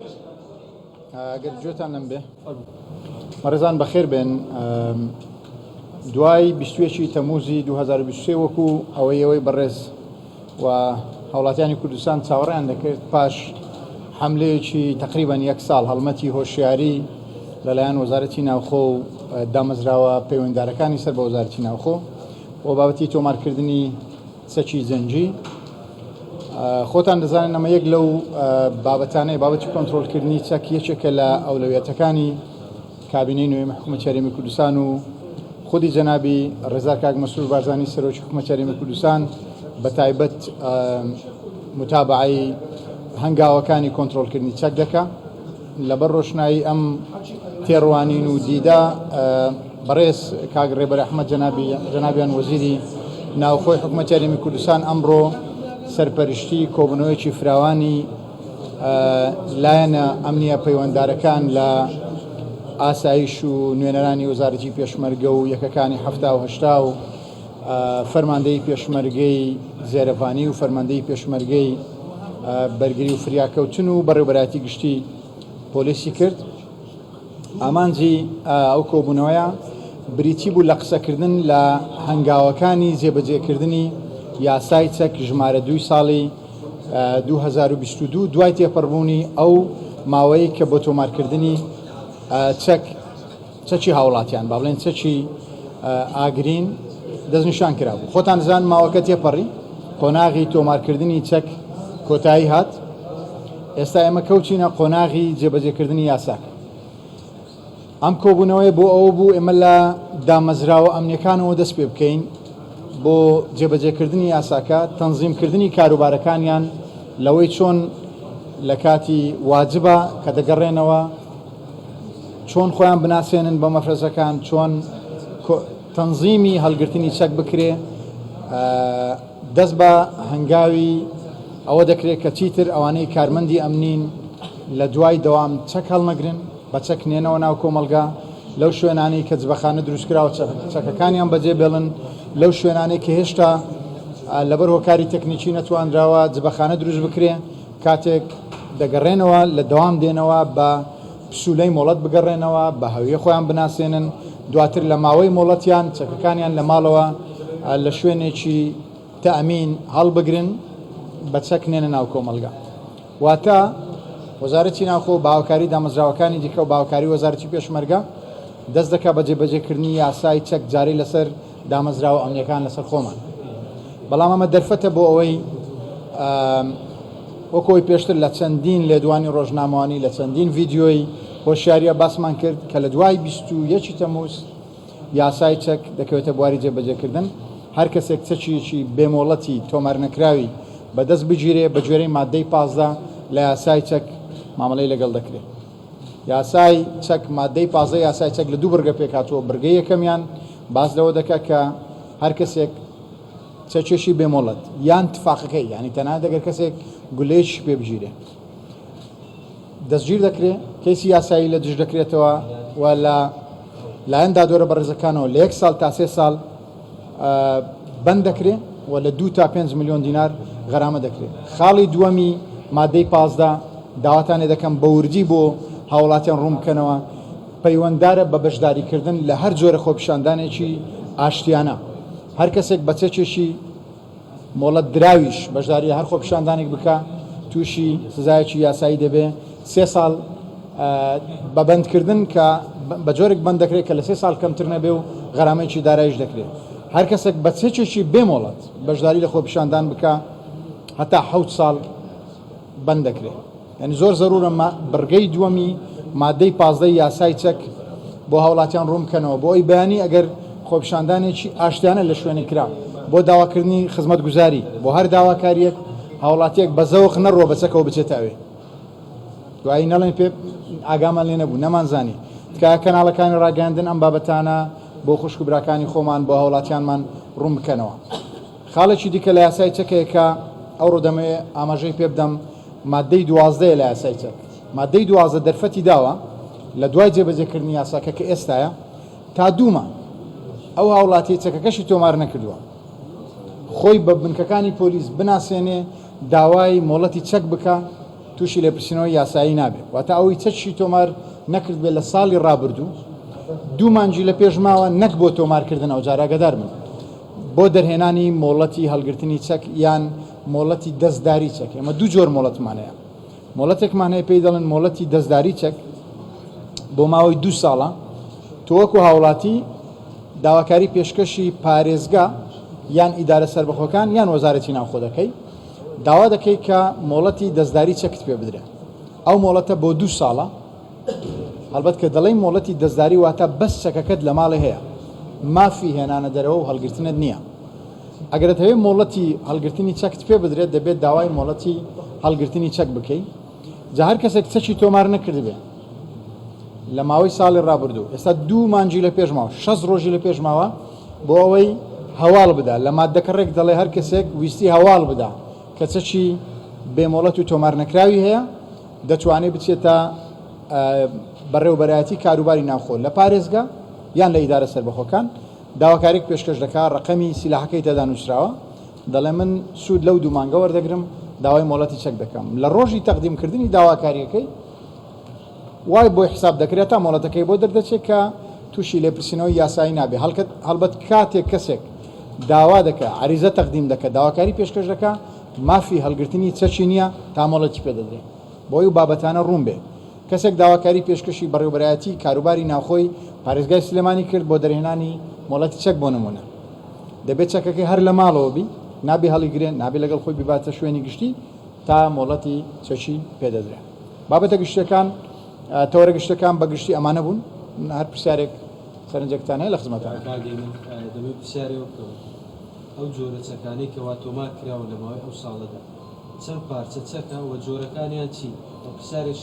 ئەگەر گوێتان لەم بێ بەڕێزان بەخێر بێن. دوای 21 تەموزی 2023 وەکو ئەوەی ئەوەی بەڕێز و هاوڵاتیانی کوردستان چاوەڕێیان دەکرد، پاش حملەیەکی تقریبان یەک ساڵ هەڵمەتی هۆشیاری لەلایەن وەزارەتی ناوخۆ و دامەزراوە پەیوەنددارەکانی سەر بە وەزارەتی ناوخۆ بۆ بابەتی تۆمارکردنی چەکی جەنگی، خۆتان دەزانن ئەمە یەک لەو بابەتانەی بابەتی کۆنترۆڵکردنی چەک یەکێکە لە ئەولەویەتەکانی کابینەی نوێی حکوومەتی هەرێمی کوردستان و خودی جەنابی ڕێزدار کاک مەسرور بارزانی سەرۆکی حکوومەتی هەرێمی کوردستان بە تایبەت متابعەی هەنگاوەکانی کۆنترۆڵکردنی چەک دەکا. لەبەر ڕۆشنایی ئەم تێڕوانین و دیدە بەڕێز کاک ڕێبەر ئەحمەد جەنابی جەنابیان وەزیری ناوخۆی حکوومەتی هەرێمی کوردستان ئەمڕۆ سەرپەرشتی کۆبوونەوەیەکی فراوانی لایەنە ئەمنیە پەیوەندارەکان لە ئاسایش و نوێنەرانی وەزارەتی پێشمەرگە و یەکەکانی 70 و فەرماندەی پێشمەرگەی زێرەڤانی و فەرماندەی پێشمەرگەی بەرگری و فریاکەوتن و بەڕێوبەرایەتی گشتی پۆلیسی کرد. ئامانجی ئەو کۆبوونەوەیە بریتی بوو لە قسەکردن لە هەنگاوەکانی جێبەجێکردنی یاسای چەک ژمارە دووی ساڵی 2022 دوای تێپەڕبوونی ئەو ماوەیە کە بۆ تۆمارکردنی چەک چەکی هاوڵاتیان با بڵێن چەکی ئاگرین دەستنیشان کرابوو. خۆتان دەزان ماوەکە تێپەڕی، قۆناغی تۆمارکردنی چەک کۆتایی هات، ئێستا ئێمە کەوتینە قۆناغی جێبەجێکردنی یاساکە. ئەم کۆبوونەوەی بۆ ئەوە بوو ئێمە لە دامەزراوە ئەمنیەکانەوە دەست پێ بکەین بۆ جێبەجێکردنی یاساکە، تەنزیمکردنی کاروبارەکانیان لەوەی چۆن لە کاتی واجبە کە دەگەڕێنەوە چۆن خۆیان بناسێنن بە مەفرەزەکان، چۆن تەنزیمی هەڵگرتنی چەک بکرێ، دەست بە هەنگاوی ئەوە دەکرێت کە چیتر ئەوانەی کارمەندی ئەمنین لە دوای دەوام چەک هەڵنەگرن، بە چەک نێنەوە ناو کۆمەڵگا، لەو شوێنانەی کە جبەخانە دروستکراوە چەکەکانیان بەجێ بێڵن، لەو شوێنانەی کە هێشتا لەبەر هۆکاری تەکنیکی نەتوانراوە جبەخانە دروست بکرێ، کاتێک دەگەڕێنەوە لە دەوام دێنەوە بە پسولەی مۆڵەت بگەڕێنەوە، بە هەویە خۆیان بناسێنن، دواتر لە ماوەی مۆڵەتیان چەکەکانیان لە ماڵەوە لە شوێنێکی تەئمین هەڵبگرن، بە چەک نێنە ناو کۆمەڵگا. واتە وەزارەتی ناوخۆ بە هاوکاری دامەزراوەکانی دیکە و بە هاوکاری وەزارەتی پێشمەرگە دەست دەکات بە جێبەجێکردنی یاسای چەک جارەی لەسەر دامەزراوە ئەمنیەکان لەسەر خۆمان. بەڵام ئەمە دەرفەتە بۆ ئەوەی وەک ئەوەی پێشتر لە چەندین لێدوانی ڕۆژنامەوانی لە چەندین ڤیدیۆی هۆشیاریە باسمان کرد کە لە دوای 21 تەموز یاسای چەک دەکەوێتە بواری جێبەجێکردن، هەر کەسێک چەکیەکی بێمۆڵەتی تۆمارنەکراوی بەدەست بگیرێ بە گوێرەی ماددەی 15 لە یاسای چەک مامەڵەی لەگەڵ دەکرێت. یاسای چەک ماددەی 15 یاسای چەک لە دوو بڕگە پێکهاتووە، بڕگەی یەکەمیان باس لەوە دەکات کە هەر کەسێک چەکێکی بێمۆڵەت یان تفاقەکەی، یانی تەنانەت ئەگەر کەسێک گولەیەکیش پێ بگیرێ دەستگیر دەکرێ، کەیسی یاسایی لە دژ دەکرێتەوە و لە لایەن دادوەرە بەڕێزەکانەوە لە یەک ساڵ تا سێ ساڵ بەند دەکرێ و لە دوو تا پێنج ملیۆن دینار غەرامە دەکرێت. خاڵی دووەمی مادەی 15 داواتان لێ دەکەم بە وردی بۆ هاوڵاتیان ڕوون بکەنەوە، پەیوەنددارە بە بەشداریکردن لە هەر جۆرە خۆپیشاندانێکی ئاشتیانە. هەر کەسێک بە چەکێکی مۆڵەت دراویش بەشداری لە هەر خۆپیشاندانێک بکا تووشی سزایەکی یاسایی دەبێ، سێ ساڵ بە بەندکردن کە بە جۆرێک بەند دەکرێت کە لە سێ ساڵ کەمتر نەبێ و غەرامەیەکی داراییش دەکرێت. هەر کەسێک بە چەکێکی بێ مۆڵەت بەشداری لە خۆپیشاندان بکا هەتا حەوت ساڵ بەند دەکرێت. یانی زۆر زەرورە بڕگەی دووەمی مادەی 15 یاسای چەک بۆ هاوڵاتیان ڕوون بکەنەوە بۆ ئەوی بەیانی ئەگەر خۆپیشاندانێکی ئاشتیانە لە شوێنێک کرا بۆ داواکردنی خزمەتگوزاری بۆ هەر داواکاریەک هاوڵاتیەک بە زەوق نەڕوە بە چەکەوە بچێتە ئەوێ دوایی نەڵێن پێ ئاگامان لێ نەبوو نەمانزانی. تکایە کەناڵەکانی ڕاگەیاندن ئەم بابەتانە بۆ خوشک و براکانی خۆمان بۆ هاوڵاتیانمان ڕوون بکەنەوە. خاڵێکی دیکە لە یاسای چەک هەیە کە ئەوڕۆ دەمەوێ ئاماژەی پێ بدەم، ماددەی دوازدەیە لە یاسای چەک. ماددەی 12 دەرفەتی داوە لە دوای جێبەجێکردنی یاساکە کە ئێستایە تا دوو مانگ ئەو هاوڵاتیەی چەکەکەشی تۆمار نەکردووە خۆی بە بنکەکانی پۆلیس بناسێنێ، داوای مۆڵەتی چەک بکا. تووشی لێپرسینەوەی یاسایی نابێ. واتە ئەوەی چەکی تۆمار نەکردبێ لە ساڵی ڕابردوو، دوو مانگی لە پێش ماوە نەک بۆ تۆمارکردن، ئەوجار ئاگادار بن، بۆ دەرهێنانی مۆڵەتی هەڵگرتنی چەک یان مۆڵەتی دەستداری چەک. ئێمە دوو جۆر مۆڵەتمان هەیە. مۆڵەتێکمان هەیە پێی دەڵێن مۆڵەتی دەستداری چەک، بۆ ماوەی دوو ساڵە تۆ وەکو هاوڵاتی داواکاری پێشکەشی پارێزگا یان ئیدارە سەربەخۆکان یان وەزارەتی ناوخۆ دەکەی، داوا دەکەی کە مۆڵەتی دەستداری چەکت پێ بدرێ. ئەو مۆڵەتە بۆ دوو ساڵە. هەڵبەت کە دەڵێین مۆڵەتی دەستداری واتە بەس چەکەکەت لە ماڵێ هەیە، مافی هێنانە دەرەوە و هەڵگرتنت نییە. ئەگەر دەتەوێت مۆڵەتی هەڵگرتنی چەکت پێ بدرێت دەبێت داوای مۆڵەتی هەڵگرتنی چەک بکەی. جا هەر کەسێک چەکی تۆمار نەکردبێ لە ماوەی ساڵی ڕابردوو، ئێستا دوو مانگی لە پێش ماوە، 60 ڕۆژی لە پێش ماوە بۆ ئەوەی هەواڵ بدا. لە مادەکە ڕێک دەڵێ هەر کەسێک ویستی هەواڵ بدا کە چەکی بێ مۆڵەت و تۆمار نەکراوی هەیە دەتوانێت بچێتە بەڕێوبەرایەتی کاروباری ناوخۆ لە پارێزگا یان لە ئیدارە سەربەخۆکان، داواکاریک پێشکەش دەکا، ڕەقەمی سیلاحەکەی تێدا نووسراوە، دەڵێ من سوود لەو دوو مانگە وەردەگرم، داوای مۆڵەتی چەک دەکەم. لە ڕۆژی تەقدیمکردنی داواکارییەکەی وای بۆی حساب دەکرێت تا مۆڵەتەکەی بۆ دەردەچێت کە تووشی لێپرسینەوەی یاسایی نابێ. هەڵبەت کاتێک کەسێک داوا دەکا، عەریزە تەقدیم دەکا، داواکاری پێشکەش دەکا، مافی هەڵگرتنی چەکی نییە تا مۆڵەتی پێ دەدرێ. بۆی و بابەتانە ڕوون بێ. کەسێک داواکاری پێشکەشی بەڕێوەبەرایەتی کاروباری ناوخۆی پارێزگای سلێمانی کرد بۆ دەرهێنانی مۆڵەتی چەک بۆ نموونە دەبێت چەکەکەی هەر لە ماڵەوە بی، نابێ هەڵیگرێ، نابێ لەگەڵ خۆی بیباتە شوێنی گشتی تا مۆڵەتی چەکی پێدەدرێ. بابەتە گشتیەکان، تەوەرە گشتیەکان بە گشتی ئەمانە بوون. هەر پرسیارێک سەرنجێکتان هەیە لە خزمەتان. کاک هێمن، دەمەوێت پرسیارێک بکەم، ئەو جۆرە چەکانەی کەوا تۆمار کراون لە ماوەی ئەو ساڵەدا چەند پارچە چەکە و جۆرەکانیان چین؟ و پرسیارێکی.